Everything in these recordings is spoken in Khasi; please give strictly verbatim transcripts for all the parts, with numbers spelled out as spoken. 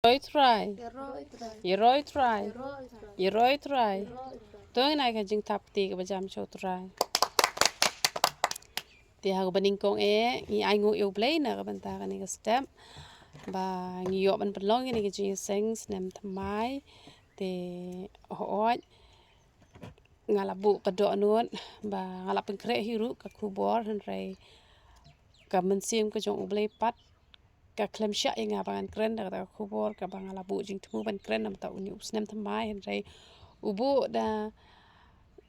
Ïaroh Trai. Ïaroh Trai. Ïaroh Trai. To ngin ai ka jingthap kti kaba jam sha U Trai. Te ha kaba nyngkong eh ngi ai nguh ïa U Blei na ka bynta kane ka step ba ngi ïoh ban pynlong ïa kane ka jingïaseng snem thymmai. Te hooid nga la buh ka dohnud ba nga la pynkhreh hi ruh ka khubor, hynrei ka mynsiem ka jong U Blei pat ka khlem shah ïa nga ba ngan kren da kata ka khubor kaba nga la buh jingthmu ban kren namar une u snem thymmai, hynrei u buh da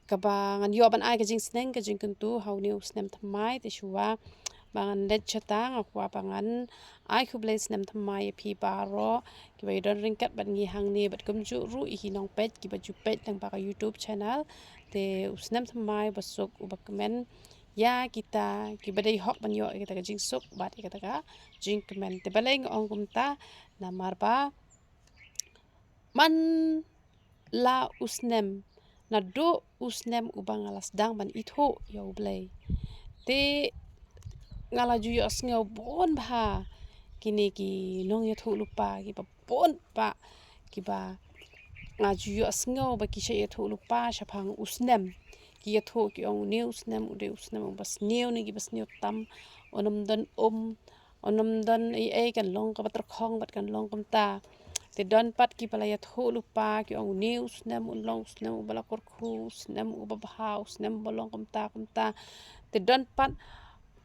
kaba ngan ïoh ban ai ka jingsneng ka jingkyntu ha une u snem thymmai. Te shuwa ba ngan leit shata nga kwah ba ngan ai khublei snem thymmai ïa phi baroh kiba ïadon ryngkat bad ngi hangne bad kumjuh ruh ïa ki nongpeit kiba ju peit lyngba ka YouTube channel. Te u snem thymmai uba suk uba kmen ïa kita kiba dei hok ban ïoh ïa kata ka jingsuk bad ïa kata ka jingkmen. Te balei nga ong kumta? Namar ba man la u snem, naduh u snem uba nga la sdang ban ithuh ïa U Blei, te nga la ju ïohsngew bun bha kine ki nongïathuhlypa kiba bun bha kiba nga ju ïohsngew ba ki shah ïathuhlypa shaphang u snem. Ki ïathuh ki ong une u snem u dei u snem uba sniew ne kiba sniew tam, un ym don um, un ym don ei ei, kan long kaba tyrkhong bad kan long kumta. Te don pat kiba la ïathuhlypa ki ong une u snem un long u snem uba la kyrkhu, u snem uba bha, u snem uba long kumta kumta. Te don pat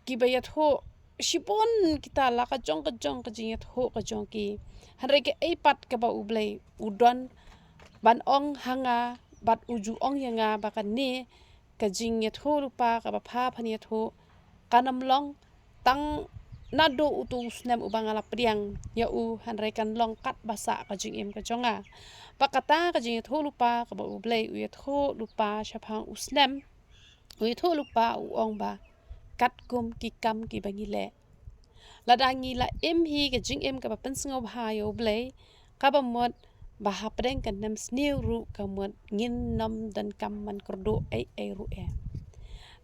kiba ïathuh shibun kita la ka jong ka jong ka jingïathuh ka jong ki. Hynrei kaei pat kaba U Blei u don ban ong ha nga bad u ju ong ïa nga ba kane ka jingïathuhlypa kaba pha phan ïathuh kan ym long tang naduh utu u snem uba nga la pdiang ïa u, hynrei kan long katba sah ka jingim ka jong nga. Ba kata ka jingïathuhlypa kaba U Blei u ïathuhlypa shaphang u snem, u ïathuhlypa u ong ba katkum ki kam kiba ngi leh. Lada ngi la im hi ka jingim kaba pynsngewbha ïa U Blei, kaba mut ba hapdeng ka nemsniew ruh ka mut ngin ym donkam ban kyrduh ei ei ruh eh.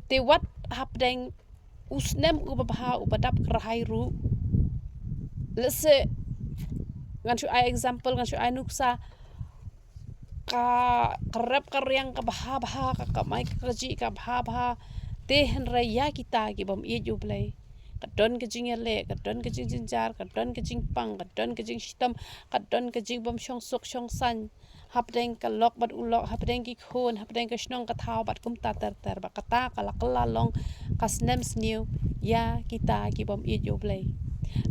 Te wat hapdeng u snem uba bha uba dap kyrhai ruh, lehse ngan shu ai example, ngan shu ai nuksa, ka, ka rep ka riang ka bha bha, ka kamai ka kajih ka bha bha. Te hynrei ïa kita ki bym ïeit U Blei, ka don ka jingïaleh, ka don ka jingjynjar, ka don ka jingpang, ka don ka jingshitom, ka don ka jingbym shong suk shong saiñ hapdeng ka lok bad u lok, hapdeng ki khun, hapdeng ka shnong ka thaw bad kumta ter ter. Ba kata ka la kylla long ka snem sniew ïa kita ki bym ïeit U Blei.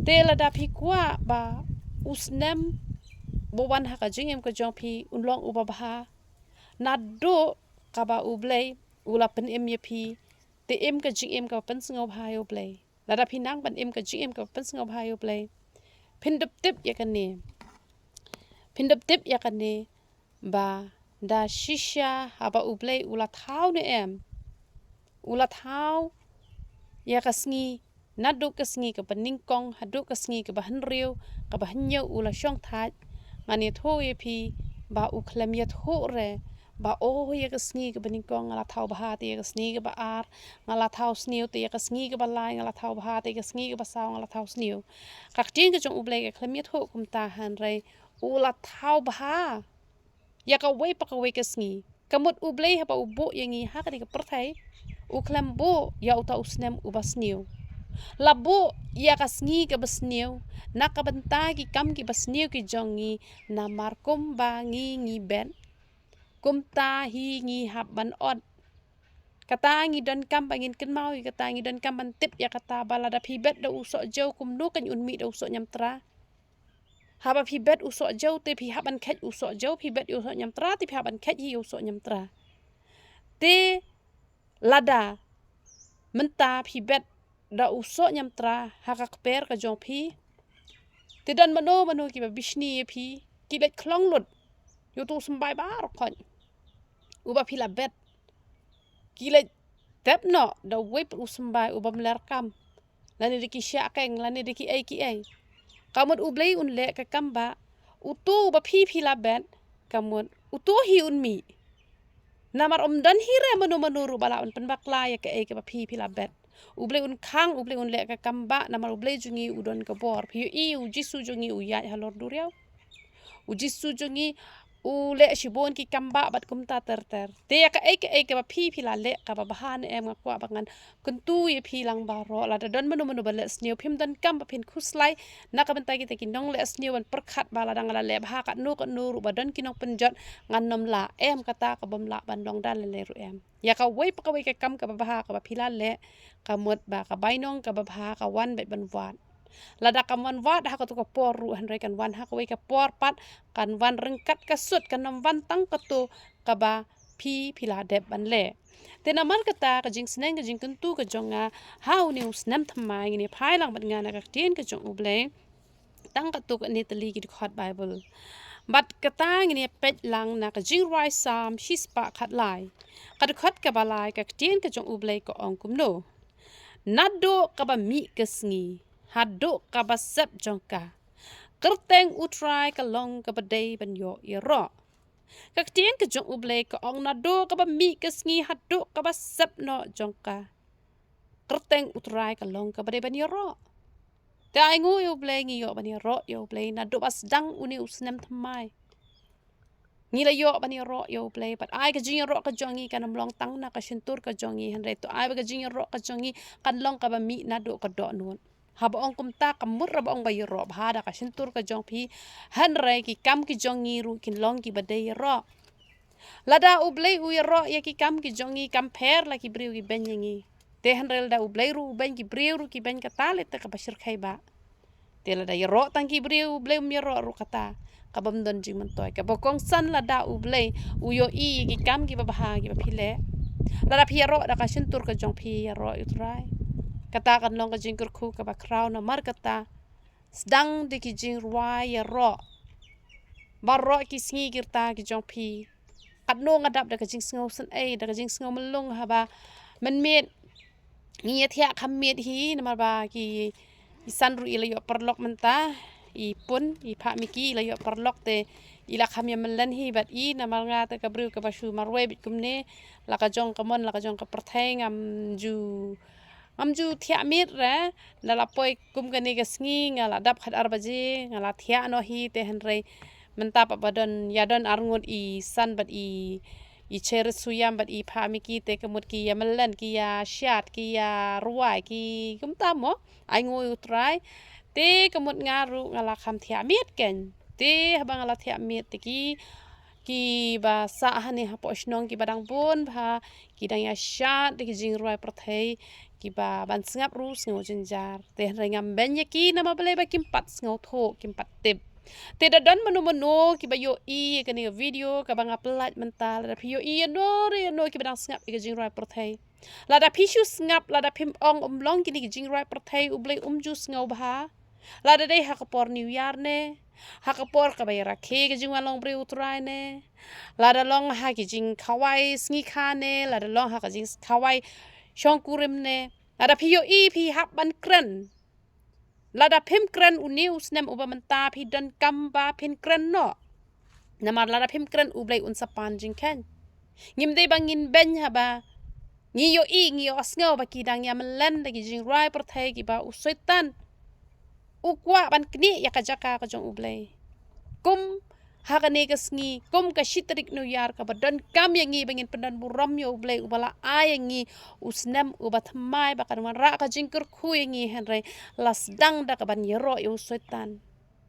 Te lada phi kwah ba u snem ba wan ha ka jingim ka jong phi un long uba bha, naduh kaba U Blei u la pynim ïa phi, te im ka jingim kaba pynsngewbha ïa U Blei. Lada phi nang ban im ka jingim kaba pynsngewbha ïa U Blei, phin dep tip ïa kane, phin dep tip ïa kane ba da shisha haba U Blei u la thaw ne em, u la thaw ïa ka sngi, naduh ka sngi kaba nyngkong haduh ka sngi kaba hynriew, kaba hynñiew u la shong thait. Ngan ïathuh ïa phi ba u khlem ïathuh re ba, oh, ïa ka sngi kaba nyngkong nga la thaw bha, te ïa ka sngi kaba ar nga la thaw sniew, te ïa ka sngi kaba lai nga la thaw bha, te ïa ka sngi kaba saw nga la thaw sniew. Ka ktien ka jong U Blei ka khlem ïathuh kumta, hynrei u la thaw bha ïa kawei pa kawei ka sngi. Ka mut U Blei haba u buh ïa ngi ha kane ka pyrthei, u khlem buh ïa uta u snem uba sniew. La buh ïa ka sngi kaba sniew na ka bynta ki kam kiba sniew ki jong ngi, namar kumba ngi ngi bet, kumta hi ngi hap ban ot. Kata ngi donkam ba ngin kynmaw ïa kata, ngi donkam ban tip ïa kata ba lada phi bet da u soh jew, kumno kan un mih da u soh ñiamtra. Haba phi bet u soh jew te phi hap ban kheit u soh jew, phi bet u soh ñiamtra te phi hap ban kheit hi u soh ñiamtra. Te lada mynta phi bet da u soh ñiamtra ha ka kper ka jong phi, te don mano mano kiba bishni ïa phi, ki leit khlong lut ïa utu u symbai baroh khoit uba phi la bet. Ki leit tep noh da uwei pat u symbai uba mler kam, lane da ki shah keng, lane da ki ei ki ei. Ka mut U Blei un leh ka kam ba utu uba phi phi la bet, ka mut utu hi un mih. Namar ym don hi re mano mano ruh ba lah un pynbakla ïa kaei kaba phi phi la bet. U Blei un khang, U Blei un leh ka kam ba, namar U Blei jong ngi u don ka bor. Phi ïohi U Jisu jong ngi u ïaid halor duriaw. U Jisu jong ngi u leh shibun ki kam bah bad kumta ter ter. Te ïa kaei kaei kaba phi phi la leh kaba bha ne em, nga kwah ba ngan kyntu ïa phi lang baroh. Lada don mano mano ba leh sniew, phim donkam ba phin khuslai na ka bynta kita ki nongleh sniew ban pyrkhat ba lada nga la leh bha katno katno ruh ba don ki nongpynjot ngan nym lah. Em, kata ka bym lah ban long da lei lei ruh em. Ïa kawei pa kawei ka kam kaba bha kaba phi la leh, ka mut ba ka bainong kaba bha ka wan beit ban wad. Lada kam wan wad ha kato ka por ruh, hynrei kan wan ha kawei ka por pat, kan wan ryngkat ka sut, kan nym wan tang kato kaba phi phi la dep ban leh. Te namar kata, ka jingsneng ka jingkyntu ka jong nga ha une u snem thymmai, ngin ïa phai lang bad nga na ka ktien ka jong U Blei. Tang katto katne tylli ki dkhot Baibl. Bad kata ngin ïa peit lang na ka Jingrwai Salm shispah khatlai, ka dkhot kaba lai. Ka ktien ka jong U Blei ka ong kumno: Naduh kaba mih ka sngi haduh kaba sep jong ka, kyrteng U Trai ka long kaba dei ban ïoh ïaroh. Ka ktien ka jong U Blei ka ong, naduh kaba mih ka sngi haduh kaba sep noh jong ka, kyrteng U Trai ka long kaba dei ban ïaroh. Te ai nguh ïa U Blei, ngi ïoh ban ïaroh ïa U Blei naduh ba sdang une u snem thymmai. Ngi la ïoh ban ïaroh ïa U Blei, bad ai ka jingïaroh ka jong ngi kan ym long tang na ka shyntur ka jong ngi, hynrei to ai ba ka jingïaroh ka jong ngi kan long kaba mih naduh ka dohnud. Haba ong kumta, ka mut ruh ba ong ba ïaroh bha da ka shyntur ka jong phi, hynrei ki kam ki jong ngi ruh kin long kiba dei ïaroh. Lada U Blei u ïaroh ïa ki kam ki jong ngi, kam pher la ki briew ki beiñ ïa ngi. Te hynrei lada U Blei ruh u beiñ, ki briew ruh ki beiñ, kata lei te kaba shyrkhei bah. Te lada ïaroh tang ki briew, U Blei um ïaroh ruh, kata ka bym don jingmyntoi. Kaba kongsan lada U Blei u ïohi ïa ki kam kiba bha kiba phi leh. Lada phi ïaroh da ka shyntur ka jong phi, ïaroh ïa U Trai. Kata kan long ka jingkyrkhu kaba khraw. Namar kata, sdang da ki jingrwai ïaroh baroh ki sngi ki rta ki jong phi. Katno nga dap da ka jingsngew sngewsih, da ka jingsngew myllung haba mynmiet ngi ïa thiah kham miet hi, namar ba ki, i San ruh i la ïoh paralok mynta, i Pun, i Pha Miki i la ïoh paralok, te i la kham ïa mlien hi bad i, namar nga te ka briew kaba shu marwei beit kumne, la ka jong ka mon, la ka jong ka pyrthei, ngam ju, ngam ju thiah miet re. Da la poi kum kane ka sngi nga la dap khat ar baje, nga la thiah noh hi, te hynrei mynta pat ba don, ïa don arngut, i San bad i, i Cherry Suyam bad i Pha Miki, te ka mut ki ïa mlien, ki ïa shad, ki ïa rwai, ki kumta mo. Ai nguh ïa U Trai. Te ka mut nga ruh nga la kham thiah miet kein. Te haba nga la thiah miet te ki, kiba sah hangne hapoh shnong kiba dang bun bha, ki dang ïa shad da ki jingrwai pyrthei, kiba ban sngap ruh sngew jynjar. Te hynrei ngam beiñ ïa ki, namar balei? Ba kim pat sngewthuh, kim pat tip. Te da don mano mano kiba ïohi ïa kane ka video kaba nga pyllait mynta, lada phi ïohi ïano re ïano kiba dang sngap ïa ka jingrwai pyrthei, lada phi shu sngap, lada phim ong, ym long kine ki jingrwai pyrthei, U Blei um ju sngewbha. Lada dei ha ka por New Year ne, ha ka por kaba ïarakhe ka jingwan long briew U Trai ne, lada long ha ki jingkhawai sngi kha ne, lada long ha ka jingkhawai shongkurim ne, lada phi ïohi phi hap ban kren. Lada phim kren, une u snem uba mynta phi donkam ba phin kren noh. Namar lada phim kren, U Blei un sa pan jingkheiñ. Ngim dei ba ngin beiñ haba ngi ïohi, ngi ïohsngew ba ki dang ïa mlien da ki jingrwai pyrthei kiba u Soitan u kwah ban knieh ïa ka jaka ka jong U Blei. Kum ha kane ka sngi, kum ka shi tarik New Year, kaba donkam ïa ngi ba ngin pyndon burom ïa U Blei uba la ai ïa ngi u snem uba thymmai ba kan wanrah ka jingkyrkhu ïa ngi, hynrei la sdang da kaban ïaroh ïa u Soitan.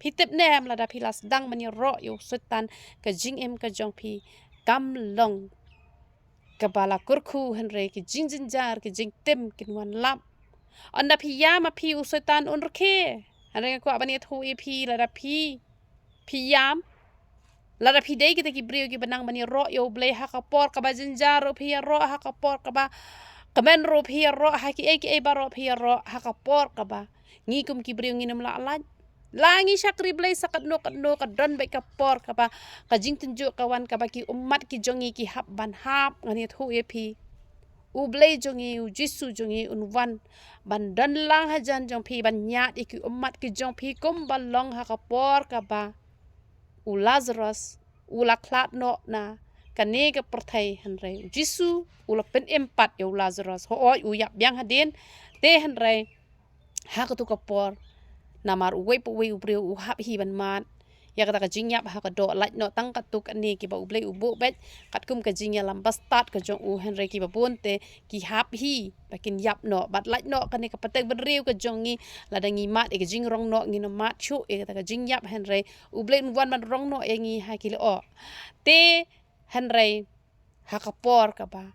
Phi tip ne em, lada phi la sdang ban ïaroh ïa u Soitan, ka jingim ka jong phi kam long kaba la kyrkhu, hynrei ki jingjynjar, ki jingtim kin wan lap. Ynda phi ïam ma phi, u Soitan un rkhie. Hynrei nga kwah ban ïathuh ïa phi, lada phi, phi ïam, lada phi dei kita ki briew kiba nang ban ïaroh ïa U Blei, ha ka por kaba jynjar ruh phi ïaroh, ha ka por kaba kmen ruh phi ïaroh, ha kiei kiei baroh phi ïaroh, ha ka por kaba ngi kum ki briew ngin ym lah lait. La ngi shakri Blei sa katno katno, ka don beit ka por kaba ka jingtynjuh ka wan, kaba ki ummat ki jong ngi ki hap ban hap. Ngan ïathuh ïa phi, U Blei jong ngi, U Jisu jong ngi, un wan ban don lang hajan jong phi, ban ñiad ïa ki ummat ki jong phi, kumba long ha ka por kaba u Lazarus u la khlad noh na kane ka pyrthei, hynrei U Jisu u la pynim pat ïa u Lazarus. Hooid, u ïap biang hadien, te hynrei ha kato ka por, namar uwei pa uwei u briew u hap hi ban mad, ïa kata ka jingïap ha ka doh, lait noh tang katto katne kiba U Blei u buh beit, katkum ka jingïalam bastad ka jong u, hynrei kiba bun te ki hap hi ba kin ïap noh. Bad lait noh kane ka pateng bynriew ka jong ngi, lada ngi mad ïa ka jingrong noh, ngin ym mad shuh ïa kata ka jingïap, hynrei U Blei un wan ban rong noh ïa ngi ha ki lyoh. Te hynrei ha ka por kaba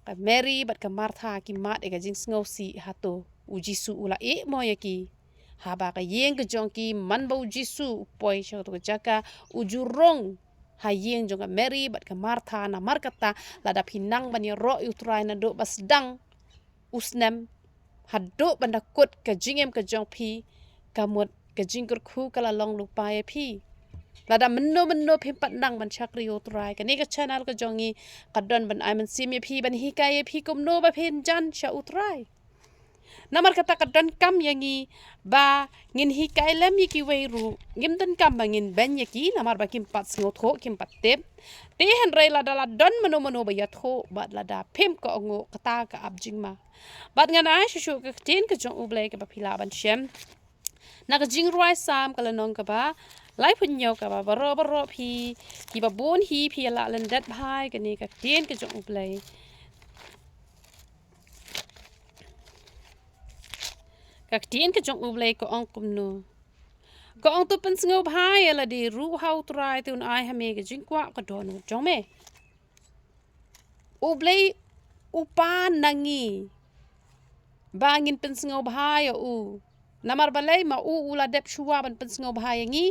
ka Mary bad ka Martha ki mad ïa ka jingsngewsih, hato U Jisu u la ïeh mo ïa ki? Haba ka ïing ka jong ki, man ba U Jisu u poi sha kato ka jaka, u ju rung ha ïing jong ka Mary bad ka Martha. Namar kata, lada phi nang ban ïaroh ïa U Trai naduh ba sdang u snem haduh ban da kut ka jingim ka jong phi, ka mut ka jingkyrkhu ka la long lypa ïa phi. Lada mynno mynno phim pat nang ban shakri ïa U Trai, kane ka channel ka jong ngi ka don ban ai mynsiem ïa phi, ban hikai ïa phi kumno ba phin jan sha U Trai. Namar kata ka donkam ïa ngi ba ngin hikai lem ïa kiwei ruh. Ngim donkam ba ngin beiñ ïa ki, namar ba kim pat sngewthuh, kim pat tip. Te hynrei lada la don mano mano ba ïathuh, bad lada phim kohnguh, kata ka ap jingma. Bad ngan ai shuh shuh ka ktien ka jong U Blei kaba phi lah ban shem na ka Jingrwai Salm ka lynnong kaba laiphew hynñiew, kaba baroh baroh phi, kiba bun hi phi ïa lah lyndet bha ïa kane ka ktien ka jong U Blei. Ka ktien ka jong U Blei ka ong kumno? Ka ong, to pynsngew bha ïa lade ruh ha U Trai, te un ai ha me ka jingkwah ka dohnud jong me. U Blei u pan na ngi ba ngin pynsngew bha ïa u. Namar balei? Ma u u la dep shuwa ban pynsngew bha ïa ngi,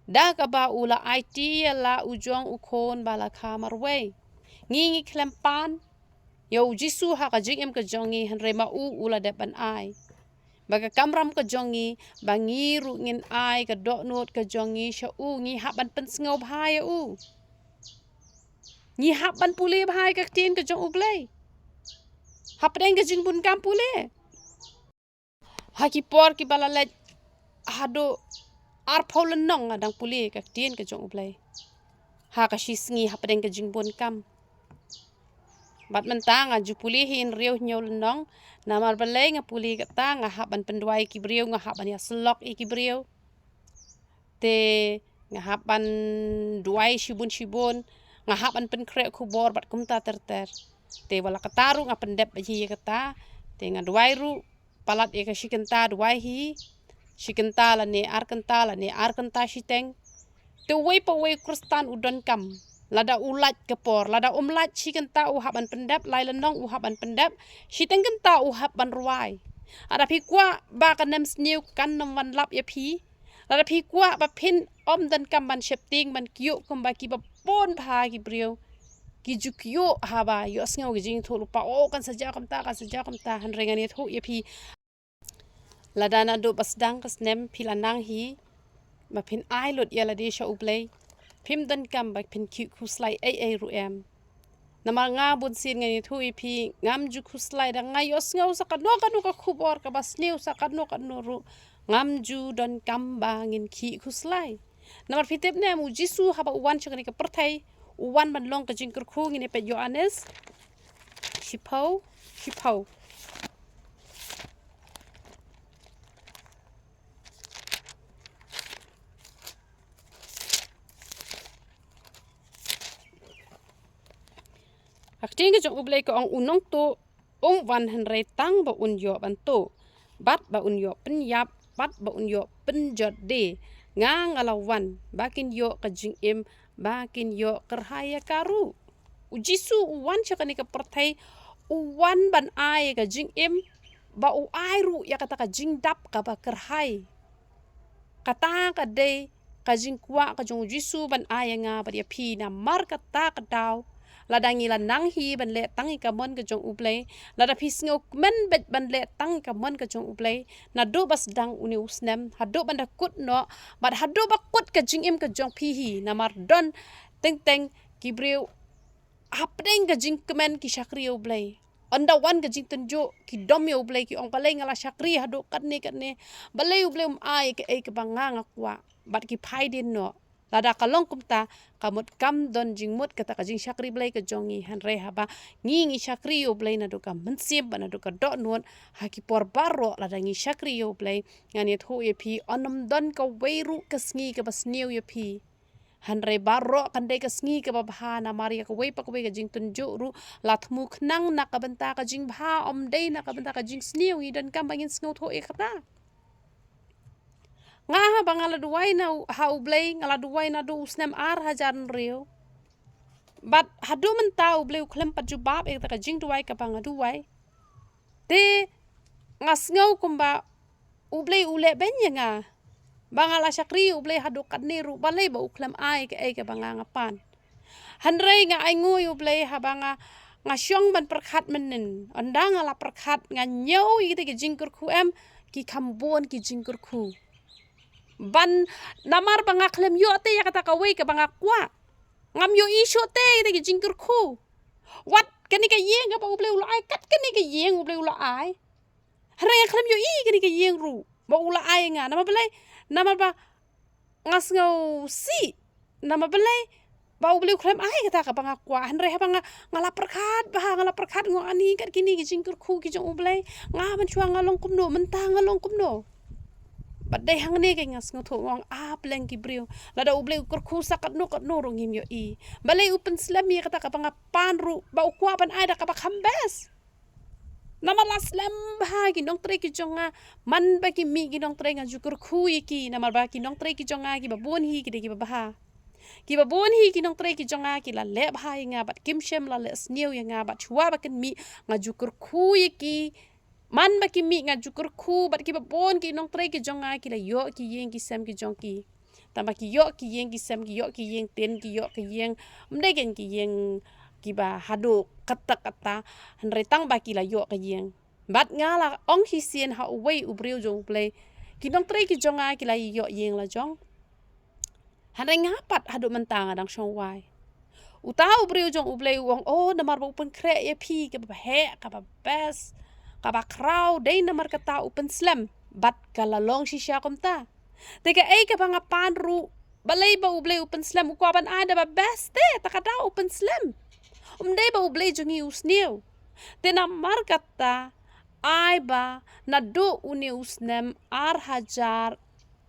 da kaba u la aiti ïa la u jong u Khun ba la kha marwei. Ngi ngi khlem pan ïa U Jisu ha ka jingim ka jong ngi, hynrei ma u u la dep ban ai. Ba ka kamram ka jong ngi, ba ngi ruh ngin ai ka dohnud ka jong ngi sha u, ngi hap ban pynsngew bha ïa u. Ngi hap ban pule bha ïa ka ktien ka jong U Blei. Hapdeng ka jingbun kam pule. Ha ki por kiba la leit, haduh arphew lynnong nga dang pule ka ktien ka jong U Blei ha ka shi sngi hapdeng ka jingbun kam. Bad mynta nga ju pule hi hynriew hynñiew lynnong. Namar balei nga pule kata? Nga hap ban pynduwai ïa ki briew, nga hap ban ïasyllok ïa ki briew. Te nga hap ban duwai shibun shibun, nga hap ban pynkhreh khubor bad kumta ter ter. Te wat la kata ruh nga pyndep bha ïa kata. Te nga duwai ruh palat ïa ka shi kynta duwai hi, shi kynta lane ar kynta lane ar kynta shiteng. Te uwei pa uwei u Khristan u donkam, lada u lait ka por, lada um lait shi kynta u hap ban pyndep, lai lynnong u hap ban pyndep, shiteng kynta u hap ban rwai. Lada phi kwah ba ka nemsniew kan ym wan lap ïa phi, lada phi kwah ba phin ym donkam ban sheptieng ban kyiuh kumba kiba bun bha ki briew ki ju kyiuh haba ïohsngew ka jingïathuhlypa, oh, kan sa jaw kumta, kan sa jaw kumta, hynrei ngan ïathuh ïa phi. Lada naduh ba sdang ka snem phi la nang hi ba phin ai lut ïa lade sha U Blei, phim donkam ba phin kyiuh khuslai ei ei ruh em. Namar nga bun sien ngan ïathuh ïa phi, ngam ju khuslai da nga ïohsngew sa kano kano ka khubor kaba sniew sa kano kano ruh, ngam ju donkam ba ngin kyiuh khuslai. Namar phi tip ne em, U Jisu haba u wan sha kane ka pyrthei, u wan ban long ka jingkyrkhu. Ngin ïa peit Ïoannis shiphew, shiphew. Ka ktien ka jong U Blei ka ong, u nongtuh um wan hynrei tang ba un ïoh ban tuh, bad ba un ïoh pynïap, bad ba un ïoh pynjot de. Nga nga la wan ba kin ïoh ka jingim, ba kin ïoh kyrhai ïa ka ruh. U Jisu u wan sha kane ka pyrthei, u wan ban ai ka jingim, ba u ai ruh ïa kata ka jingdap kaba kyrhai. Kata ka dei ka jingkwah ka jong U Jisu ban ai ïa nga bad ïa phi. Namar kata ka daw, lada ngi la nang hi ban leh tang ïa ka mon ka jong U Blei, lada phi sngewkmen beit ban leh tang ïa ka mon ka jong U Blei, naduh ba sdang une u snem haduh ban da kut noh, bad haduh ba kut ka jingim ka jong phi hi. Namar don teng teng ki briew hapdeng ka jingkmen ki shakri ïa U Blei. Ynda wan ka jingtynjuh, ki dom ïa U Blei, ki ong, balei nga la shakri haduh katne katne, balei U Blei um ai kaei kaba nga nga kwah, bad ki phai dien noh. Lada ka long kumta, ka mut kam don jingmut kata ka jingshakri Blei ka jong ngi. Hynrei haba ngi ngi shakri ïa U Blei naduh ka mynsiem bad naduh ka dohnud, ha ki por baroh lada ngi shakri ïa U Blei, ngan ïathuh ïa phi, yn ym don kawei ruh ka sngi kaba sniew ïa phi. Hynrei baroh kan dei ka sngi kaba bha namar ïa kawei pa kawei ka jingtynjuh ruh la thmu khnang na ka bynta ka jingbha, ym dei na ka bynta ka jingsniew. Ngi donkam ba ngin sngewthuh ïa kata. Nga haba nga la duwai na u, ha U Blei, nga la duwai naduh u snem ar hajar hynriew. Bad haduh mynta U Blei u khlem pat jubab ïa kata ka jingduwai kaba nga duwai. Te nga sngew kumba U Blei u leh beiñ ïa nga. Ba nga la shakri U Blei haduh katne ruh balei ba u khlem ai kaei kaba nga nga pan. Hynrei nga ainguh ïa U Blei haba nga, nga shong ban pyrkhat mynnin. Ynda nga la pyrkhat nga ñiew ïa kita ki jingkyrkhu em, ki kham bun ki jingkyrkhu. Ban namar ba nga khlem ïoh te ïa kata kawei kaba nga kwah. Ngam ïohi shuh te ïa kita ki jingkyrkhu. Wat kane ka ïing kaba U Blei u la ai, kat kane ka ïing U Blei u la ai. Hynrei nga khlem ïohi kane ka ïing ruh ba u la ai nga. Namar balei? Namar ba nga sngewsih. Namar balei? Ba U Blei u khlem ai kata kaba nga kwah. Hynrei haba nga, nga la pyrkhat bha, nga la pyrkhat, nga ong ani kat kine ki jingkyrkhu ki jong U Blei. Nga mynshuwa nga long kumno, mynta nga long kumno. Bad dei hangne ka nga sngewthuh, nga ong a pleng ki briew. Lada U Blei u kyrkhu sa katno katno ruh ngim ïohi. Balei u pynslem ïa kata kaba nga pan ruh, ba u kwah ban ai da kaba kham best. Namar la slem bha ki nongtrei ki jong nga, man ba ki mih ki nongtrei nga ju kyrkhu ïa ki, namar ba ki nongtrei ki jong nga kiba bun hi ki dei kiba bha. Kiba bun hi ki nongtrei ki jong nga ki la leh bha ïa nga, bad kim shym la leh sniew ïa nga, bad shuwa ba kin mih nga ju kyrkhu ïa ki. Man ba ki mih nga ju kyrkhu, bad kiba bun ki nongtrei ki jong nga ki la ïoh ki ïing ki sem ki jong ki. Tang ba ki ïoh ki ïing ki sem, ki ïoh ki ïing tin, ki ïoh ki ïing, ym dei kein ki ïing kiba haduh katta katta, hynrei tang ba ki la ïoh ki ïing. Bad nga la ong shisien ha uwei u briew jong U Blei, ki nongtrei ki jong nga ki la ïoh ïing la jong. Hynrei nga pat haduh mynta nga dang shong wai. Uta u briew jong U Blei u ong, oh, namar ba u pynkhreh ïa phi kaba heh, kaba best, kaba khraw, dei namar kata u pynslem, bad ka la long shisha kumta. Te kaei kaba nga pan ruh, balei ba U Blei u pynslem, u kwah ban ai da ba best te, ta ka daw u pynslem. Ym dei ba U Blei jong ngi u sniew. Te namar kata, ai ba naduh une u snem ar hajar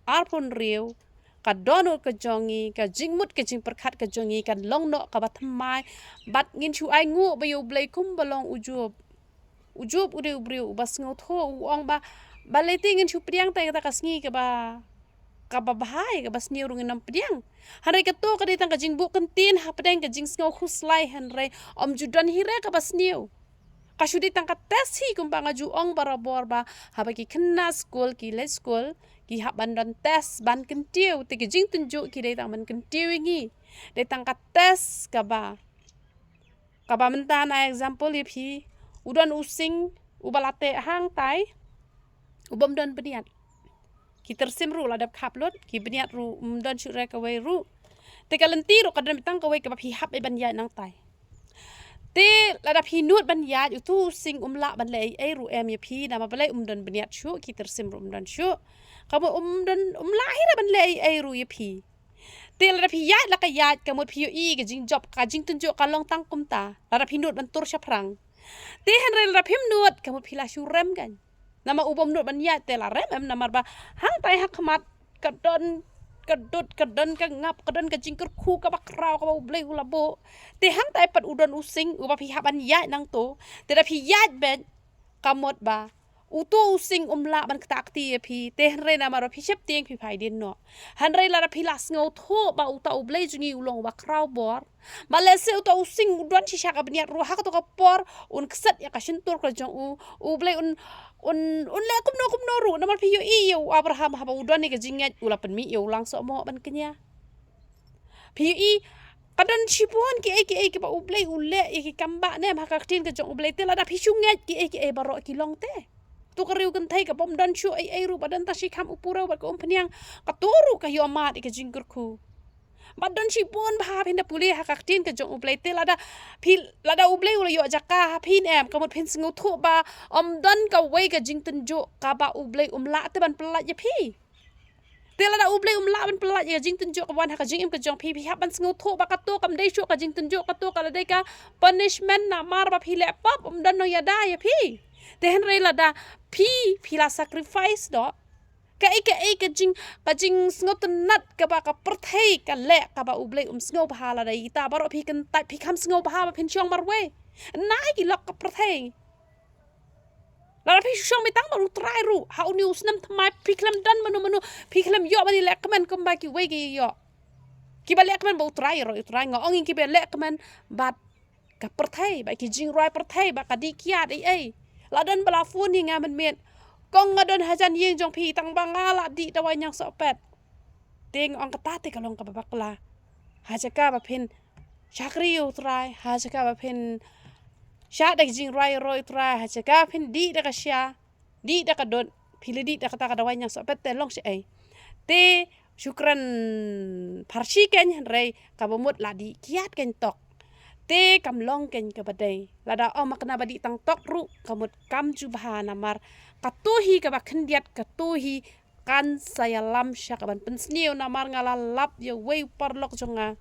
arphew hynriew, ka dohnud ka jong ngi, ka jingmut ka jingpyrkhat ka jong ngi, kan long noh kaba thymmai, bad ngin shu ainguh ba ïa U Blei kumba long u jup. U jup u dei u briew uba sngewthuh, u ong ba, balei te ngin shu pdiang te kata ka sngi kaba, kaba bha, kaba sniew ruh ngin ym pdiang. Hynrei kato ka dei tang ka jingbuh kyntien hapdeng ka jingsngew khuslai, hynrei ym ju don hi re kaba sniew. Ka shu dei tang ka test hi kumba nga ju ong barabor ba, haba ki khynnah skul, ki leit skul, ki hap ban don test ban kyntiew, te ki jingtynjuh ki dei tang ban kyntiew ïa ngi. Dei tang ka test kaba, kaba mynta na example ïa phi, u don u sing uba la teh hangtai, u bym don bniat. Ki tyrsim ruh la dep khap lut, ki bniat ruh ym don shuh re kawei ruh. Te ka lynti ruh ka don tang kawei kaba phi hap ban ïaid nangtai. Te lada phi nud ban ïaid, utu u sing um lah ban leh ei ei ruh em ïa phi, namar balei? Um don bniat shuh, ki tyrsim ruh um don shuh. Ka mut um don, um lah hi re ban leh ei ei ruh ïa phi. Te lada phi ïaid la ka ïaid, ka mut phi ïohi ka jingjop, ka jingtynjuh ka long tang kumta. Lada phi nud ban tur shaphrang. Te hynrei lada phim nud, ka mut phi la shu rem kan. Namar u bym nud ban ïaid te la rem em, namar ba hangtai ha khmat ka don ka dud, ka don ka ngap, ka don ka jingkyrkhu kaba khraw kaba U Blei u la buh. Te hangtai pat u don u sing uba phi hap ban ïaid nangto. Te da phi ïaid beit, ka mut ba uto u sing um lah ban ktah kti ïa phi, te hynrei namar ba phi sheptieng phi phai dien noh. Hynrei lada phi la sngewthuh ba uta U Blei jong ngi u long uba khraw bor, ba lehse uta u sing u don shisha ka bniat ruh, ha kato ka por un kset ïa ka shyntur ka jong u, U Blei un, un, un leh kumno kumno ruh, namar phi ïohi ïa u Abraham haba u don ïa ka jingngeit u la pynmih ïa u lang sohmoh ban kñia. Phi ïohi, ka don shibun kiei kiei kiba U Blei u leh ïa ki kam ba ne em ha ka ktien ka jong U Blei, te lada phi shu ngeit kiei kiei baroh ki long te. To ka riew kynthei kaba ym don shuh ei ei ruh, ba don tang shi kham u purew bad ka umphniang, kato ruh ka ïoh mad ïa ka jingkyrkhu. Ba don shibun ba ha phin da pule ha ka ktien ka jong U Blei, te lada phi, lada U Blei u la ïoh jaka ha phi ne em, ka mut phin sngewthuh ba ym don kawei ka jingtynjuh kaba U Blei um lah te ban pyllait ïa phi. Te lada U Blei um lah ban pyllait ïa ka jingtynjuh ka wan ha ka jingim ka jong phi, phi hap ban sngewthuh ba kato kam dei shuh ka jingtynjuh, kato ka la dei ka punishment namar ba phi leh pap, um don nongïada ïa phi. Te hynrei lada phi, phi la sacrifice doh, kaei kaei ka jing, ka jingsngewtynnat kaba ka pyrthei ka leh kaba U Blei um sngewbha, lada ita baroh phi kyntait, phi kham sngewbha ba phin shong marwei na ki lok ka pyrthei. Lada phi shong beit tang bad U Trai ruh ha une u snem thymmai, phi khlem don mano mano, phi khlem ïoh ban ïalehkmen kumba kiwei ki ïoh. Kiba lehkmen bad U Trai, ïaroh U Trai, nga ong ïa kiba lehkmen bad ka pyrthei, bad ki jingrwai pyrthei, bad ka dih kiad ei ei. La don ba la phone ïa nga mynmiet, kong, nga don hajan ïing jong phi tang ba nga la dih dawai ñiang sohpet. Te nga ong kata te ka long kaba bakla. Ha jaka ba phin shakri ïa U Trai, ha jaka ba phin shah da ka jingrwai ïaroh U Trai, ha jaka ba phin dih da ka sha, dih da ka dud, phi la dih da kata ka dawai ñiang sohpet, te long shaei? Te shu kren pharshi kein, hynrei kaba mut la dih kiad kein tok. Te kam long kein kaba dei. Lada ong ma kane ba dih tang tok ruh, ka mut kam ju bha namar kato hi kaba khyndiat, kato hi kan sa ïalam sha kaban pynsniew, namar nga la lap ïa uwei u paralok jong nga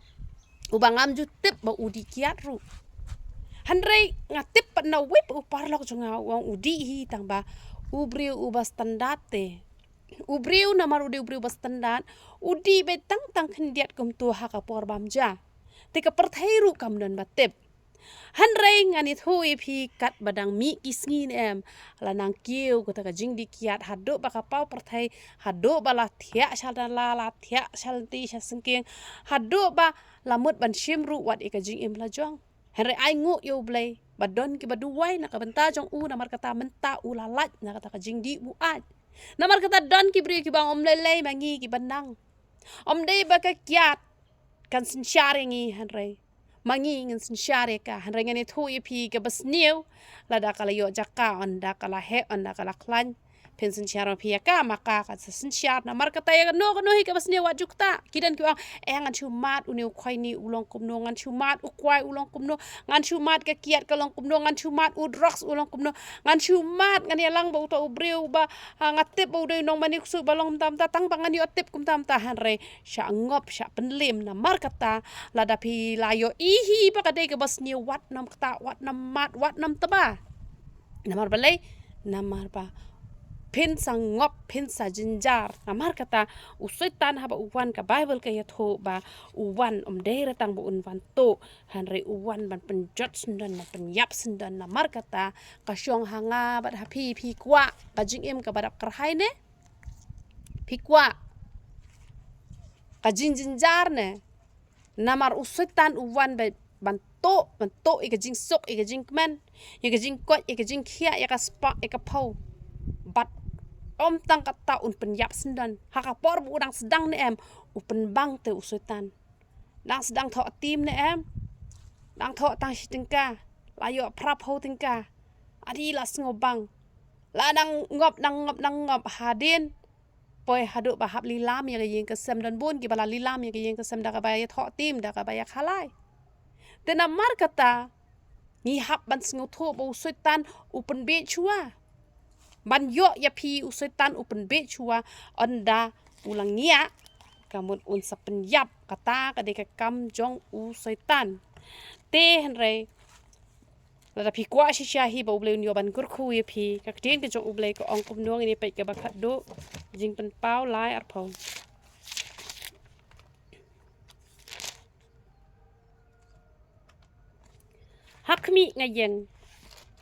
uba ngam ju tip ba u dih kiad ruh. Hynrei nga tip pat na uwei pat u paralok jong nga, u ong u dih hi tang ba u briew uba standard te. U briew namar u dei u briew ba standard, u dih beit tang tang khyndiat kumto ha ka por bam ja. Te ka pyrthei ruh kam don ba tip. Hynrei ngan ïathuh ïa phi katba dang mih ki sngi ne em, la nang kiew kata ka jingdih kiad haduh ba ka paw pyrthei, haduh ba la thiah sha nala, la thiah sha lynti sha syngkien, haduh ba la mut ban shim ruh wat ïa ka jingim la jong. Hynrei ai nguh ïa U Blei ba don kiba duwai na ka bynta jong u, namar kata mynta u la lait na kata ka jingdih buaid. Namar kata don ki briew kiba ong ym lei lei ma ngi kiba nang. Ym dei ba ka kiad kan synshar ïa ngi, hynrei ma ngi ngin synshar ïa ka. Hynrei ngan ïathuh ïa phi kaba sniew, lada ka la ïoh jaka, ynda ka la heh, ynda ka la khlaiñ, phin synshar ma phi ïa ka, ma ka kan sa synshar. Namar kata ïa kano kano hi kaba sniew wat ju ktah. Ki don kiba ong, eh, ngan shu mad une u khoini u long kumno, ngan shu mad u kwai u long kumno, ngan shu mad ka kiad ka long kumno, ngan shu mad u drugs u long kumno, ngan shu mad, ngan ïalang bad uta u briew ba, ha, nga tip ba u dei u nongmane ksuid ba long mynta mynta, tang ba ngan ïoh tip kumta mynta. Hynrei shah ngop, shah pynlem. Namar kata lada phi la ïohi hi ba ka dei kaba sniew, wat nym ktah, wat nym mad, wat nym tba. Namar balei? Namar ba phin sa ngop, phin sa jynjar. Namar kata u Soitan haba u wan, ka Baibl ka ïathuh ba u wan ym dei re tang ba un wan tuh, hynrei u wan ban pynjot syndon, ban pynïap syndon. Namar kata ka shong ha nga bad ha phi, phi kwah ka jingim kaba dap kyrhai ne? Phi kwah ka jingjynjar ne? Namar u Soitan u wan ba, ban tuh, ban tuh ïa ka jingsuk, ïa ka jingkmen, ïa ka jingkoit, ïa ka jingkhiah, ïa ka spah, ïa ka phew. Bad ym tang kata, un pynïap syndon. Ha ka por ba u dang sdang ne em, u pynbang te u Soitan. Dang sdang thoh tim ne em? Dang thoh tang shi tyngka, la ïoh phra phew tyngka. Adi la sngewbang. La nang ngop, nang ngop, nang ngop hadien. Poi haduh ba hap lilam ïa ka ïing ka sem. Don bun kiba la lilam ïa ka ïing ka sem da kaba ïathoh tim, da kaba ïakhalai. Te namar kata ngi hap ban sngewthuh ba u Soitan u pynbieit shuwa. Ban ïoh ïa phi u Soitan u pynbieit shuwa, ynda u la ngiah, ka mut un sa pynïap. Kata ka dei ka kam jong u Soitan. Te hynrei lada phi kwah shisha hi ba U Blei un ïoh ban kyrkhu ïa phi, ka ktien ka jong U Blei ka ong kumno, ngin ïa peit kaba khatduh, Jingpynpaw lai arphew. Ha khmih nga ïeng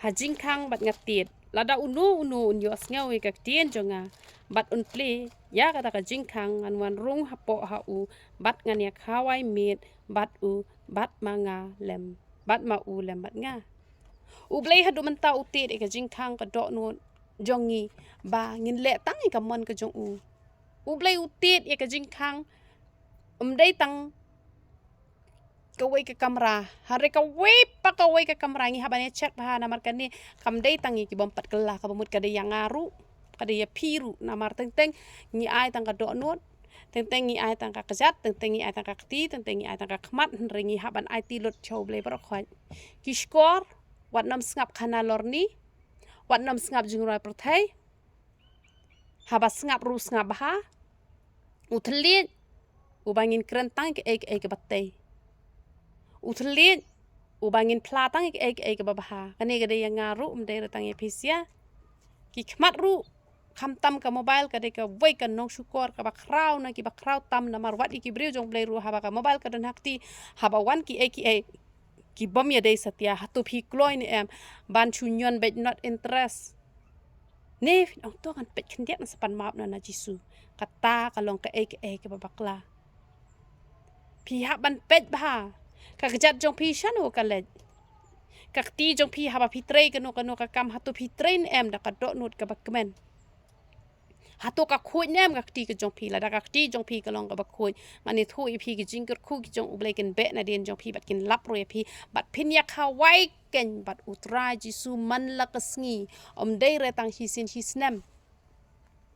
ha jingkhang bad nga tied. Lada uno uno un ïohsngew ïa ka ktien jong nga bad un plie ïa kata ka jingkhang, ngan wan rung hapoh ha u bad ngan ïa khawai miet bad u, bad ma nga lem, bad ma u lem bad nga. U Blei haduh mynta u tied ïa ka jingkhang ka dohnud jong ngi ba ngin leh tang ïa ka mon ka jong u. U Blei u tied ïa ka jingkhang, ym dei tang kawei ka kamra, hynrei kawei pa kawei ka kamra. Ngi hap ban ïa check bha namar kane kam dei tang ïa ki bym pat kylla, kaba mut ka dei ïa nga ruh, ka dei ïa phi ruh. Namar teng teng ngi ai tang ka dohnud, teng teng ngi ai tang ka kjat, teng teng ngi ai tang ka kti, teng teng ngi ai tang ka khmat, hynrei ngi hap ban aiti lut sha U Blei baroh khoit. Ki shkor, wat nym sngap khana lorni, wat nym sngap jingrwai pyrthei. Haba sngap ruh sngap bha. U thylliej uba ngin kren tang ïa kaei kaei kaba tei. U thylliej uba ngin phla tang ïa kaei kaei kaba bha. Kane ka dei ïa nga ruh, ym dei re tang ïa phi sha. Ki khmat ruh, khamtam ka mobile ka dei kawei ka nongshukor kaba khraw na kiba khraw tam, namar wat ïa ki briew jong U Blei ruh, haba ka mobile ka don ha kti, haba wan kiei kiei ki bym ïadei satia, hato phi kloi ne em ban shu ñion beit not interest? Ne phin ong to ngan peit khyndiat, ngan sa pan map na na Jisu. Kata ka long kaei kaei kaba bakla. Phi hap ban peit bha. Ka kjat jong phi shano ka leit. Ka kti jong phi haba phi trei kano kano ka kam, hato phi trei ne em da ka dohnud kaba kmen. Hato ka khuid ne em ka kti ka jong phi, lada ka kti jong phi ka long kaba khuid, ngan ïathuh ïa phi, ki jingkyrkhu ki jong U Blei kin beh nadien jong phi bad kin lap ruh ïa phi, bad phin ïa khawai keiñ bad U Trai Jisu man la ka sngi, ym dei re tang shisien shisnem.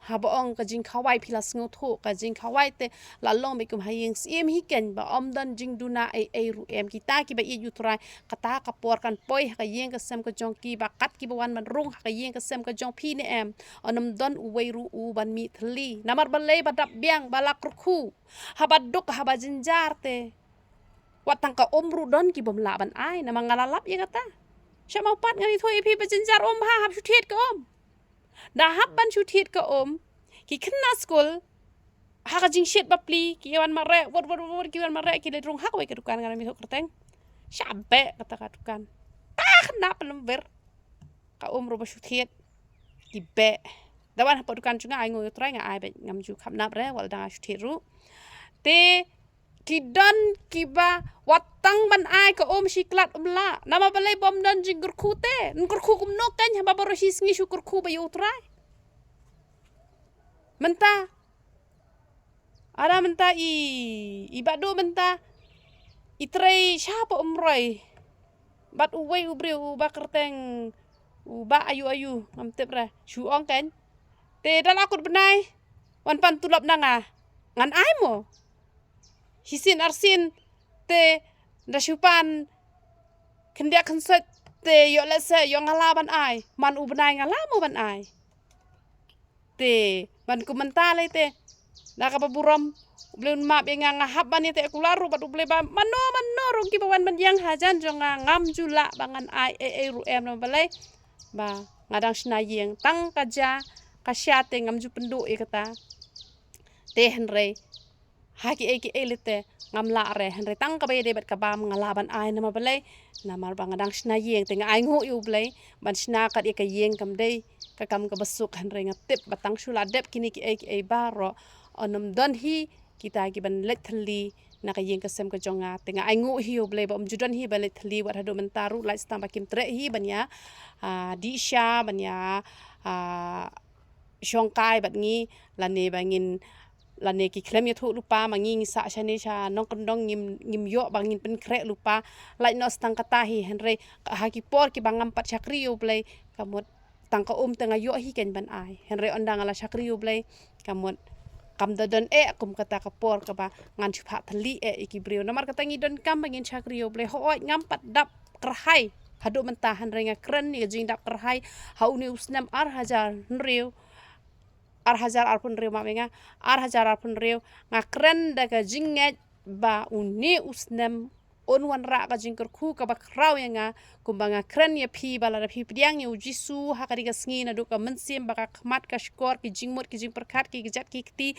Haba ong ka jingkhawai, phi la sngewthuh, ka jingkhawai te la long beit kum ha ïing syiem hi keiñ, ba ym don jingduna ei ei ruh em. Kita kiba ïeit U Trai, kata ka por kan poi ha ka ïing ka sem ka jong ki, ba kat kiba wan ban rung ha ka ïing ka sem ka jong phi ne em, yn ym don uwei ruh u ban mih thylli. Namar balei? Ba dap biang, ba la kyrkhu. Haba duk, haba jynjar te, wat tang ka um ruh don ki bym lah ban ai. Namar nga la lap ïa kata. Sha ma u pat ngan ïathuh ïa phi, ba jynjar um ha, hap shu thied ka um. Da hap ban shu thied ka um, ki khynnah skul ha ka jingshit bapli ki wan mareh, wot wot wot, ki wan mareh, ki leit rung ha kawei ka dukan, ngan ym ïathuh kyrteng. Sha beh kata ka dukan. Ka khynnah pynlem wer, ka um ruh ba shu thied. Ki beh. Da wan hapoh dukan jong nga, ai nguh ïa U Trai, nga ai beit, ngam ju khapnap re, wat la dang ai shu thied ruh. Te ki don kiba wat tang ban ai ka um shi klat um lah. Namar balei? Ba ym don jingkyrkhu te. Yn kyrkhu kumno keiñ haba baroh shi sngi shu kyrkhu ba ïa U Trai. Mynta, ada mynta i, i Bah Duh mynta i trei sha Bah Umroi bad uwei u briew uba kyrteng u Bah Ayu Ayu, ngam tip re, shu ong keiñ. Te da la kut bnai wan pan tulop na nga, ngan ai mo? Shisien arsien te da shu pan khyndiat khynsoit te ïoh lehse ïoh nga lah ban ai, man u bnai nga lah mo ban ai? Te ban kum mynta lei te, da kaba burom, U Blei un map ïa nga, nga hap ban ïa te kular ruh bad U Blei ba mano mano ruh kiba wan ban ïeng hajan jong nga, ngam ju lah ba ngan ai ei ei ruh em. Namar balei? Ba nga dang shna ïing, tang ka ja ka sha te ngam ju pynduh ïa kata. Te hynrei ha kiei kiei lei te ngam lah re, hynrei tang kaba ïadei bad ka bam nga lah ban ai. Namar balei? Namar ba nga dang shna ïing, te nga ai nguh ïa U Blei ban shna kat ïa ka ïing, kam dei ka kam kaba suk, hynrei nga tip ba tang shu la dep kine kiei kiei baroh, yn ym don hi kita kiban leit thylli na ka ïing ka sem ka jong nga. Te nga ai nguh hi ïa U Blei ba ym ju don hi ba leit thylli, wat haduh mynta ruh lait tang ba kim treh hi ban ïa, ah, dih sha, ban ïa, ah, shongkai bad ngi, lane ba ngin, lane ki khlem ïathuh lypa, ma ngi ngi sah shane sha nongkyndong, ngim, ngim ïoh ba ngin pynkhreh lypa. Lait noh tang kata hi, hynrei ha ki por kiba ngam pat shakri ïa U Blei, ka mut tang ka um te nga ïoh hi keiñ ban ai. Hynrei ynda nga la shakri ïa U Blei, ka mut kam da don eh kum kata ka por kaba ngan shu phah thylli eh ïa ki briew. Namar kata ngi donkam ba ngin shakri ïa U Blei. Hooid, ngam pat dap kyrhai haduh mynta, hynrei nga kren ïa ka jingdap kyrhai ha une u snem ar hajar hynriew, ar hajar arphew hynriew, map ïa nga, ar hajar arphew hynriew, nga kren da ka jingngeit ba une u snem un wanrah ka jingkyrkhu kaba khraw ïa nga, kumba nga kren ïa phi ba lada phi pdiang ïa U Jisu ha kane ka sngi, naduh ka mynsiem, ba ka khmat, ka shkor, ki jingmut, ki jingpyrkhat, ki kjat ki kti,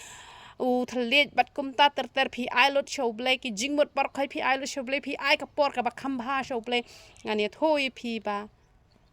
u thylliej bad kumta ter ter phi ai lut sha U Blei, ki jingmut baroh phi ai lut sha U Blei, phi ai ka por kaba kham bha sha U Blei, ngan ïathuh ïa phi ba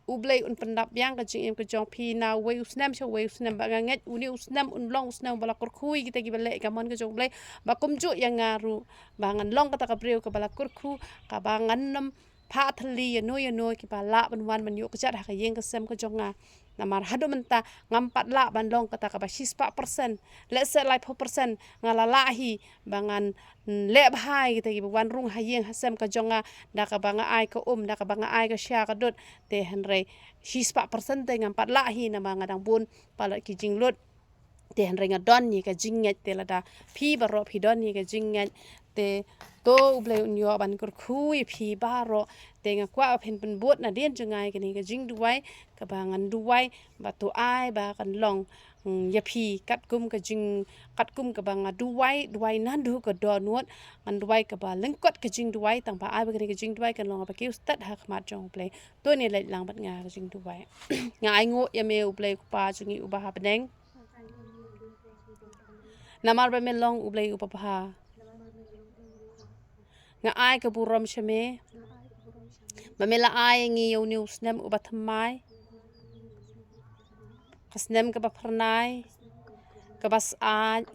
U Blei un pyndap biang ka jingim ka jong phi na uwei u snem sha uwei u snem, ba nga ngeit une u snem un long u snem ba la kyrkhu ïa kita kiba leh ïa ka mon ka jong U Blei, ba kumjuh ïa nga ruh, ba ngan long kata ka briew kaba la kyrkhu, kaba ngan nym phah thylli ïano ïano kiba lah ban wan ban ïoh kjat ha ka ïing ka sem ka jong nga. Namar haduh mynta ngam pat lah ban long kata kaba shispah percent, lehse laiphew percent nga la lah hi ba ngan leh bha ïa kita kiba wan rung ha ïing ha sem ka jong nga, da kaba nga ai ka um, da kaba nga ai ka sha ka dud. Te hynrei shispah percent te ngam pat lah hi, namar nga dang bun palat ki jinglut. Te hynrei nga don ïa ka jingngeit, te lada phi baroh phi don ïa ka jingngeit, te to U Blei un ïoh ban kyrkhu ïa phi baroh. Te nga kwah ba phin pynbud nadien jong nga ïa kane ka jingduwai kaba ngan duwai ba to ai ba kan long Hmm, ïa phi katkum ka jing, katkum kaba nga duwai, duwai naduh ka dohnud, ngan duwai kaba lyngkot ka jingduwai, tang ba ai ba kane ka jingduwai kan long ba kiew stet ha khmat jong U Blei. To ngin leit lang bad nga ka jingduwai. Nga ainguh ïa me U Blei U Kpa jong ngi uba ha bneng. Namar ba me long U Blei uba bha. Nga ai ka burom sha me. Ba me la ai ngi ïa une u snem uba thymmai. Ka snem kaba phyrnai. Kaba syaid.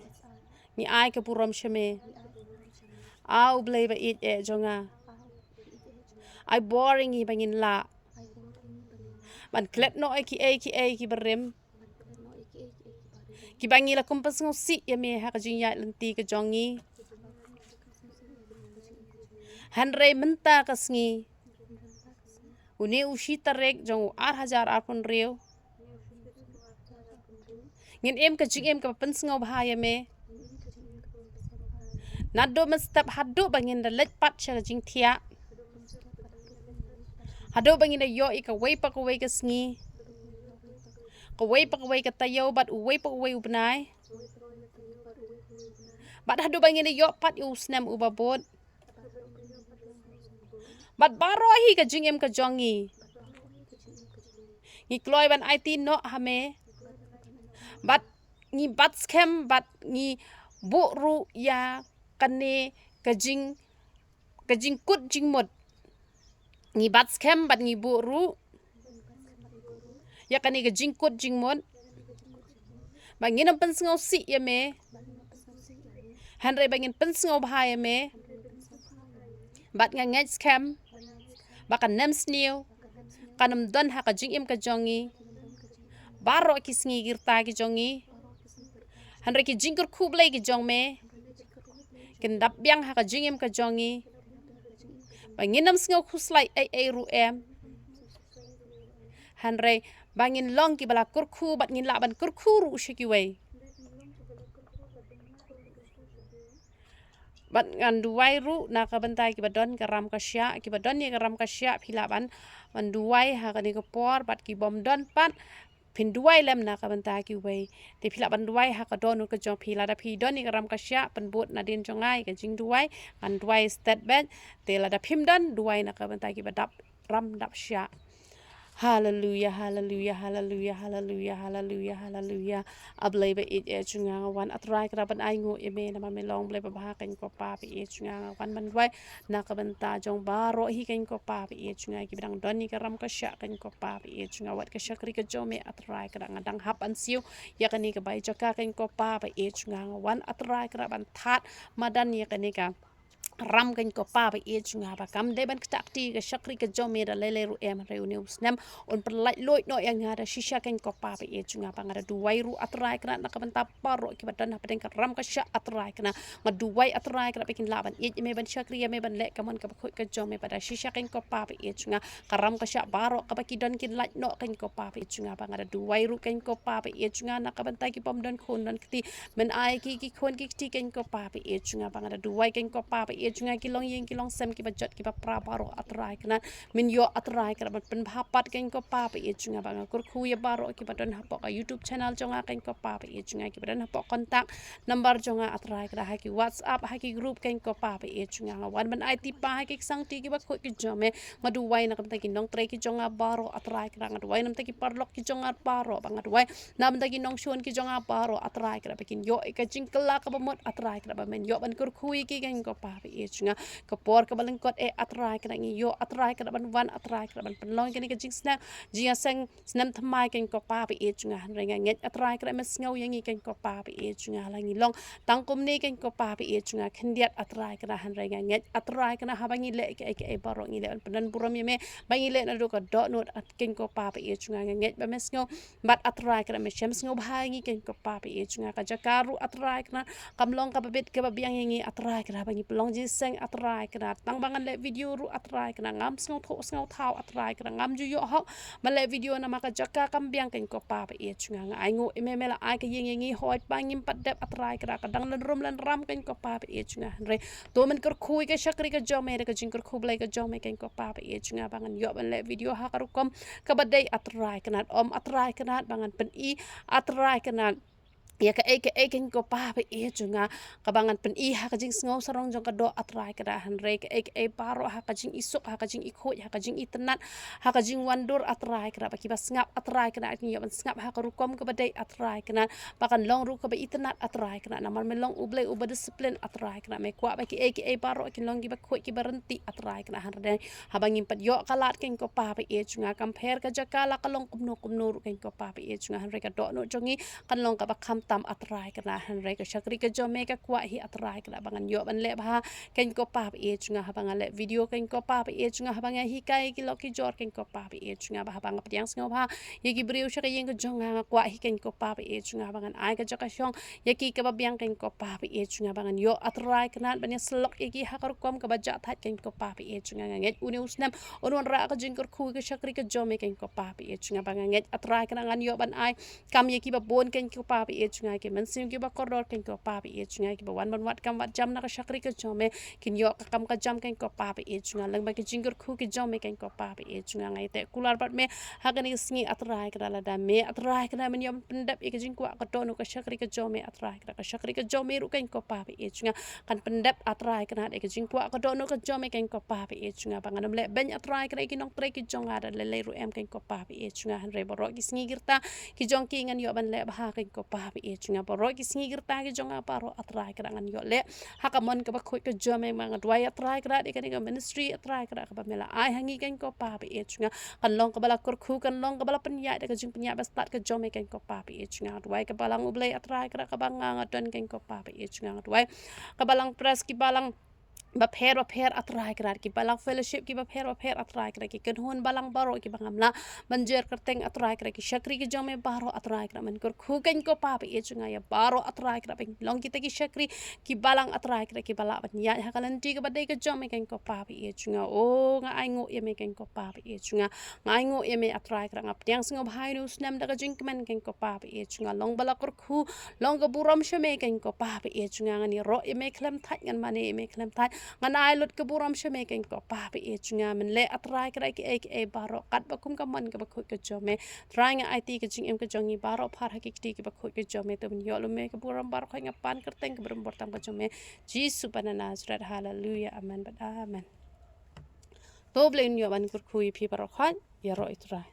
Ngi ai ka burom sha me. A U Blei ba ïeit eh jong nga. Ai bor ïa ngi ba ngin lah ban klet noh ïa kiei kiei kiba rim. Kiba ngi la kum pynsngewsih ïa me ha ka jingïaid lynti ka jong ngi. Hynrei mynta ka sngi, une u shi tarik jong u ar hajar arphew hynriew, ngin im ka jingim kaba pynsngewbha ïa me. Naduh mynstep haduh ba ngin da leit pat sha ka jingthiah. Haduh ba ngin da ïoh ïa kawei pa kawei ka sngi. Kawei pa kawei ka taïew bad uwei pa uwei u bnai. Bad haduh ba ngin da ïoh pat ïa u snem uba bud. Bad baroh hi ka jingim ka jong ngi, ngi kloi ban aiti noh ha me. Bad ngi bat skhem bad ngi buh ruh ïa kane ka jing, ka jingkut jingmut. Ngi bat skhem bad ngi buh ruh ïa kane ka jingkut jingmut. Ba ngin ym pynsngewsih ïa me. Hynrei ba ngin pynsngewbha ïa me. Bad nga ngeit skhem ba ka nemsniew kan ym don ha ka jingim ka jong ngi. Baroh ki sngi ki rta ki jong ngi. Hynrei ki jingkyrkhu Blei ki jong me kin dap biang ha ka jingim ka jong ngi. Ba ngin ym sngew khuslai ei ei ruh em. Hynrei ba ngin long kiba la kyrkhu bad ngin lah ban kyrkhu ruh sha kiwei. Bad ngan duwai ruh na ka bynta kiba don ka ram ka shiah, kiba don ïa ka ram ka shiah phi lah ban, ban duwai ha kane ka por, bad ki bym don pat phin duwai lem na ka bynta kiwei. Te phi lah ban duwai ha ka dohnud ka jong phi, lada phi don ïa ka ram ka shiah pynbud nadien jong nga ïa ka jingduwai, ngan duwai stet bad. Te lada phim don, duwai na ka bynta kiba dap ram dap shiah. Haleluya, haleluya, haleluya, haleluya, haleluya, haleluya. A Blei ba ïeit eh jong nga, nga wan A Trai Kynrad ban ainguh ïa me namar me long Blei ba bha, kynrad ko Pa ba ïeit jong nga, nga wan ban duwai na ka bynta jong baroh hi, kynrad ko Pa ba ïeit jong nga, kiba dang don ïa ka ram ka shiah, kynrad ko Pa ba ïeit jong nga, wat ka shakri ka jong me A Trai Kynrad, nga dang hap ban siew ïa kane ka bai jaka, kynrad ko Pa ba ïeit jong nga, nga wan A Trai Kynrad ban thad madan ïa kane ka ram, kynrad ko Pa ba ïeit jong nga, ba kam dei ban ktah kti ka shakri ka jong me da lei lei ruh em, hynrei une u snem un pynlait luid noh ïa nga da shisha, kynrad ko Pa ba ïeit jong nga, ba nga da duwai ruh A Trai Kynrad na ka bynta baroh kiba don hapdeng ka ram ka shiah A Trai Kynrad. Nga duwai A Trai Kynrad ba kin lah ban ïeit ïa me, ban shakri ïa me, ban leh ka mon kaba khuid ka jong me, ba da shisha, kynrad ko Pa ba ïeit jong nga, ka ram ka shiah baroh kaba ki don kin lait noh, kynrad ko Pa ba ïeit jong nga, ba nga da duwai ruh, kynrad ko Pa ba ïeit jong nga, na ka bynta ki bym don khun don kti. Men ai ki, ki khun ki kti, kynrad ko Pa ba ïeit jong nga, ba nga da duwai, kynrad ko Pa ba ïeit jong nga, ki longïing ki longsem, kiba jot kiba pra baroh A Trai Kynrad. Men ïoh A Trai Kynrad ban pynbha pat, kynrad ko Pa ba ïeit jong nga, ba nga kyrkhu ïa baroh kiba don hapoh ka YouTube channel jong nga, kynrad ko Pa ba ïeit jong nga, kiba don hapoh contact number jong nga A Trai Kynrad, ha ki WhatsApp, ha ki group, kynrad ko Pa ba ïeit jong nga. Nga wan ban aiti pat ha ki ksangti kiba khuid ki jong me. Nga duwai na ka bynta ki nongtrei ki jong nga baroh A Trai Kynrad, nga duwai na ka bynta ki paralok ki jong nga baroh, ba nga duwai na ka bynta ki nongshun ki jong nga baroh A Trai Kynrad, ba kin ïoh ïa ka jingkylla kaba mut A Trai Kynrad, ba men ïoh ban kyrkhu ïa ki, kynrad ko Pa ba ïeit jong nga. Ka por kaba lyngkot eh A Trai Kynrad ngi ïoh A Trai Kynrad ban wan A Trai Kynrad ban pynlong kane ka jingsneng jingïaseng snem thymmai, kynrad ko Pa ba ïeit jong nga, hynrei nga ngeit A Trai Kynrad me sngew ïa ngi, kynrad ko Pa ba ïeit jong nga, la ngi long tang kumne, kynrad ko Pa ba ïeit jong nga, khyndiat A Trai Kynrad, hynrei nga ngeit A Trai Kynrad haba ngi leh kaei kaei baroh ngi leh ban pyndon burom ïa me, ba ngi leh naduh ka dohnud, kynrad ko Pa ba ïeit jong nga, nga ngeit ba me sngew. Bad A Trai Kynrad me shem sngewbha ïa ngi, kynrad ko Pa ba ïeit jong nga, ka jaka ruh A Trai Kynrad kam long kaba bit kaba biang ïa ngi A Trai Kynrad, ba ngi pynlong seng, A Trai Kynrad. Tang ba ngan leh video ruh, A Trai Kynrad, ngam sngewthuh sngewthaw, A Trai Kynrad, ngam ju ïoh hok ban leh video namar ka jaka kam biang, keiñ ko Pa ba ïeit jong nga. Nga ainguh ïa me, me la ai ka ïing ïa ngi, hooid ba ngim pat dep, A Trai Kynrad, ka dang lynrum lynram, keiñ ko Pa ba ïeit jong nga. Hynrei to men kyrkhu ïa ka shakri ka jong me da ka jingkyrkhu Blei ka jong me, keiñ ko Pa ba ïeit jong nga, ba ngan ïoh ban leh video ha ka rukom kaba dei, A Trai Kynrad. Ym, A Trai Kynrad, ba ngan pyni, A Trai Kynrad, ïa kaei kaei, keiñ ko Pa ba ïeit jong nga, kaba ngan pyni ha ka jingsngew sarong jong ka doh, A Trai Kynrad. Hynrei kaei kaei baroh, ha ka jingisuk, ha ka jingikhuid, ha ka jingitynnad, ha ka jingwandur, A Trai Kynrad, ba kiba sngap, A Trai Kynrad, kin ïoh ban sngap ha ka rukom kaba dei, A Trai Kynrad, ba kan long ruh kaba itynnad, A Trai Kynrad, namar me long U Blei uba discipline, A Trai Kynrad. Me kwah ba kiei kiei baroh kin long kiba khuid, kiba ryntih, A Trai Kynrad. Hynrei haba ngim pat ïoh ka lad, keiñ ko Pa ba ïeit jong nga, kam pher ka jaka, la ka long kumno kumno ruh, keiñ ko Pa ba ïeit jong nga, hynrei ka dohnud jong ngi kan long kaba khamtam, A Trai Kynrad. Hynrei ka shakri ka jong me ka kwah hi, A Trai Kynrad, ba ngan ïoh ban leh bha, keiñ ko Pa ba ïeit jong nga, haba nga leh video, keiñ ko Pa ba ïeit jong nga, haba nga hikai ïa ki lok ki jor, keiñ ko Pa ba ïeit jong nga, ba haba nga pdiang sngewbha ïa ki briew sha ka ïing ka jong nga, nga kwah hi, keiñ ko Pa ba ïeit jong nga, ba ngan ai ka jaka shong ïa ki kaba biang, keiñ ko Pa ba ïeit jong nga, ba ngan ïoh, A Trai Kynrad, ban ïasyllok ïa ki ha ka rukom kaba jah thait, keiñ ko Pa ba ïeit jong nga. Nga ngeit une u snem un wanrah ka jingkyrkhu ka shakri ka jong me, keiñ ko Pa ba ïeit jong nga, ba nga ngeit, A Trai Kynrad, ngan ïoh ban ai kam ïa kiba bun, keiñ ko Pa ba ïeit jong nga, ki mynsiem kiba kordor, keiñ ko Pa ba ïeit jong nga, kiba wan ban wad kam wad jam na ka shakri ka jong me, kin ïoh ka kam ka jam, keiñ ko Pa ba ïeit jong nga, lyngba ki jingkyrkhu ki jong me, keiñ ko Pa ba ïeit jong nga. Nga ïateh kular bad me ha kane ka sngi, A Trai Kynrad, lada me, A Trai Kynrad, men ïoh ban pyndep ïa ka jingkwah ka dohnud ka shakri ka jong me, A Trai Kynrad, ka shakri ka jong me ruh, keiñ ko Pa ba ïeit jong nga, kan pyndep, A Trai Kynrad, ïa ka jingkwah ka dohnud ka jong me, keiñ ko Pa ba ïeit jong nga, ba ngan ym leh beiñ, A Trai Kynrad, ïa ki nongtrei ki jong nga, da lei lei ruh em, keiñ ko Pa ba ïeit jong nga. Hynrei baroh ki sngi ki rta ki jong ki ngan ïoh ban leh bha, keiñ ko Pa ba ïeit jong nga. Baroh ki sngi ki rta ki jong nga baroh, A Trai Kynrad, ngan ïoh leh ha ka mon kaba khuid ka jong me. Nga duwai, A Trai Kynrad, ïa kane ka ministry, A Trai Kynrad, kaba me la ai ha ngi, keiñ ko Pa ba ïeit jong nga, kan long kaba la kyrkhu, kan long kaba la pynïaid da ka jingpynïaid bastad ka jong me, keiñ ko Pa ba ïeit jong nga. Nga duwai ka balang U Blei, A Trai Kynrad, kaba nga nga don, keiñ ko Pa ba ïeit jong nga. Nga duwai ka balang press, ki balang bapher bapher, A Trai Kynrad, ki balang fellowship kiba pher bapher, A Trai Kynrad, ki kynhun balang baroh kiba ngam lah ban jer kyrteng, A Trai Kynrad, ki shakri ki jong me baroh, A Trai Kynrad, men kyrkhu, keiñ ko Pa ba ïeit jong nga, ïa baroh, A Trai Kynrad, ban long kita ki shakri ki balang, A Trai Kynrad, kiba lah ban ïaid ha ka lynti kaba dei ka jong me, keiñ ko Pa ba ïeit jong nga. O, nga ainguh ïa me, keiñ ko Pa ba ïeit jong nga, nga ainguh ïa me, A Trai Kynrad. Nga pdiang sngewbha ïa une u snem da ka jingkmen, keiñ ko Pa ba ïeit jong nga, long ba la kyrkhu, long ka burom sha me, keiñ ko Pa ba ïeit jong nga. Ngan ïaroh ïa me khlem thait, ngan mane ïa me khlem thait, ngan ai lut ka burom sha me, keiñ ko Pa ba ïeit jong nga. Men leh, A Trai Kynrad, kiei kiei baroh katba kum ka mon kaba khuid ka jong me. Trai, nga aiti ka jingim ka jong ngi baroh phar ha ki kti kiba khuid ka jong me, to men ïoh lum me ka burom baroh, khnang nga pan kyrteng ka burom bor tam ka jong me, Jisu ba na Nasareth. Haleluya, amen bad amen. To Blei un ïoh ban kyrkhu ïa phi baroh, khnang ïaroh, A Trai.